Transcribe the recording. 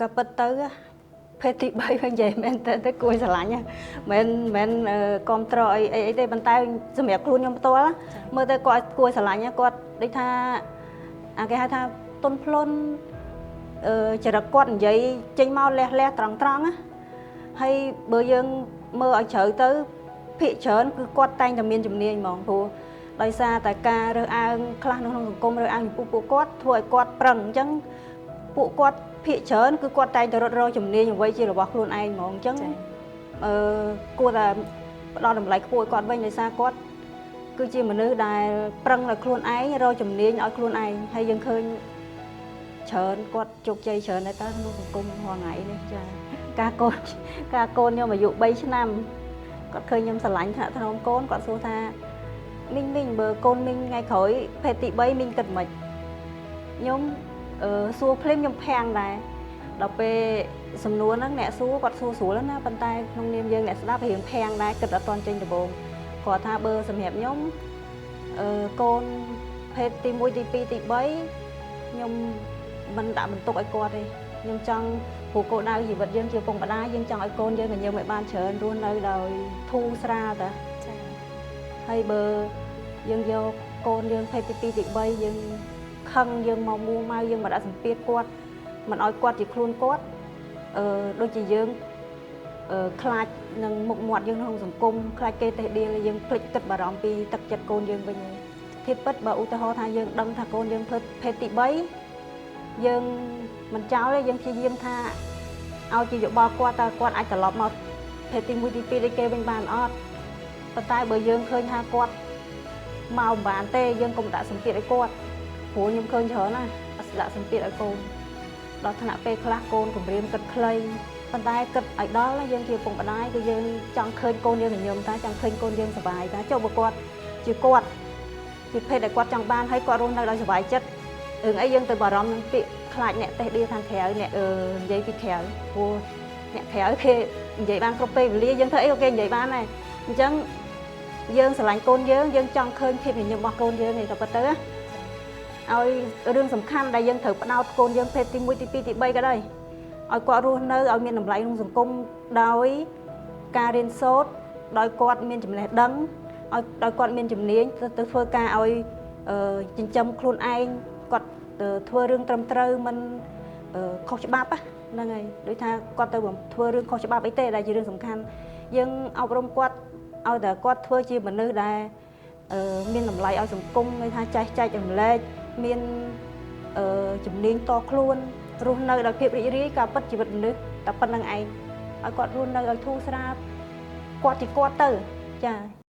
ក៏ពិតទៅភេទទី3វិញនិយាយមែនតើទៅគួរស្រឡាញ់មិនមិនគ្រប់ត្រអីអីអីទេប៉ុន្តែសម្រាប់ខ្លួនខ្ញុំផ្ទាល់មើលទៅគាត់គួរស្រឡាញ់គាត់ដូចថាអាគេហៅថាទុនភ្លុនអឺចរិតគាត់និយាយចេញមកលះលះត្រង់ត្រង់ណាហើយបើយើងមើលឲ្យជ្រៅទៅភាកច្រើនគឺគាត់តែងតែមានជំនាញហ្មងព្រោះដោយសារតែការរើសអើងខ្លះនៅក្នុងសង្គមរើសអើងចំពោះពួកគាត់ធ្វើឲ្យគាត់ប្រឹងអញ្ចឹងពួកគាត់ភាកច្រើនគឺគាត់តែងតែរត់រកជំនាញអ្វីជារបស់ខ្លួនឯងហ្មងអញ្ចឹងអឺគួរតែផ្ដល់តម្លៃខ្ពស់ឲ្យគាត់វិញដោយសារគាត់គឺជាមនុស្សដែលប្រឹងឲ្យខ្លួនឯងរកជំនាញឲ្យខ្លួនឯងហើយយើងឃើញច្រើនគាត់ជោគជ័យច្រើនដែរតើក្នុងសង្គមរាល់ថ្ងៃនេះចាការកូនការកូនខ្ញុំអាយុ3ឆ្នាំគាត់ឃើញខ្ញុំស្រឡាញ់ថ្នាក់ថ្នមកូនគាត់សួរថាមីងមីងបើកូនមីងថ្ងៃក្រោយភេទទី3មីងគិតមិនខ្ញុំអឺសួរភ្លាមខ្ញុំភាំងដែរដល់ពេលសំណួរហ្នឹងអ្នកសួរគាត់សួរស្រួលណាប៉ុន្តែក្នុងនាមយើងអ្នកស្ដាប់រៀងភាំងដែរគិតអត់ទាន់ចេញដំបូងគាត់ថាបើសម្រាប់ខ្ញុំអឺកូនភេទទី1ទី2ទី3ខ្ញុំមិនដាក់បន្ទុកឲ្យគាត់ទេខ្ញុំចង់ព្រោះគោលដៅជីវិតយើងជាឪពុកម្ដាយយើងចង់ឲ្យកូនយើងញញឹមឲ្យបានច្រើនរស់នៅដោយធូរស្រាលតា ចា៎ ហើយបើយើងយកកូនយើងភេទទី2ទី3យើងខឹងយើងមកមួម៉ៅយើងមកដាក់សម្ពាធគាត់មិនឲ្យគាត់ជាខ្លួនគាត់អឺដូចជាយើងអឺខ្លាចនឹងមុខមាត់យើងក្នុងសង្គមខ្លាចគេតេះដៀលយើងភ្លេចគិតបារម្ភពីទឹកចិត្តកូនយើងវិញហើយធៀបពិតបើឧទាហរណ៍ថាយើងដឹងថាកូនយើងភេទទី3យើងមិនចោលទេយើងព្យាយាមថាឲ្យជាយោបល់គាត់តើគាត់អាចត្រឡប់មកភេទទី1ទី2ដូចគេវិញបានអត់ប៉ុន្តែបើយើងឃើញថាគាត់មកមិនបានទេយើងកុំដាក់សម្ពាធឲ្យគាត់ព្រោះខ្ញុំឃើញច្រើនណាស់ដាក់សម្ពាធឲ្យកូនដល់ថ្នាក់ពេលខ្លះកូនគម្រាមគិតខ្លីប៉ុន្តែគិតឲ្យដល់យើងជាឪពុកម្ដាយគឺយើងចង់ឃើញកូនយើងញញឹមតាចង់ឃើញកូនយើងសប្បាយតាចុះបើគាត់ជាគាត់ជាភេទដែលគាត់ចង់បានហើយគាត់រស់នៅដោយសប្បាយចិត្តរឿងអីយើងទៅបារម្ភនឹងពាក្យខ្លាចអ្នកតេះដៀខាងក្រៅអ្នកនិយាយពីក្រៅព្រោះអ្នកក្រៅគេនិយាយបានគ្រប់ពេលវេលាយើងធ្វើអីក៏គេនិយាយបានដែរអញ្ចឹងយើងស្រឡាញ់កូនយើងយើងចង់ឃើញភាពញញឹមរបស់កូនយើងឯងក៏ប៉ុន្តែឲ្យរឿងសំខាន់ដែលយើងត្រូវផ្ដោតកូនយើងភេទទី1ទី2ទី3ក៏ដោយឲ្យគាត់រស់នៅឲ្យមានតម្លៃក្នុងសង្គមដោយការរៀនសូត្រដោយគាត់មានចំណេះដឹងឲ្យដោយគាត់មានជំនាញទៅធ្វើការឲ្យចិញ្ចឹមខ្លួនឯងគាត់ធ្វើរឿងត្រឹមត្រូវមិនខុសច្បាប់ហ្នឹងហើយដូចថាគាត់ទៅធ្វើរឿងខុសច្បាប់អីទេដែលជារឿងសំខាន់យើងអប់រំគាត់ឲ្យតែគាត់ធ្វើជាមនុស្សដែលមានតម្លៃឲ្យសង្គមន័យថាចេះចែករំលែកមានជំនាញតខ្លួនរស់នៅដោយភាពរីករាយការពិតជីវិតមនុស្សតែប៉ុណ្្នឹងឯងឲ្យគាត់រស់នៅឲ្យធូរស្រាលគាត់ជាគាត់ទៅចា។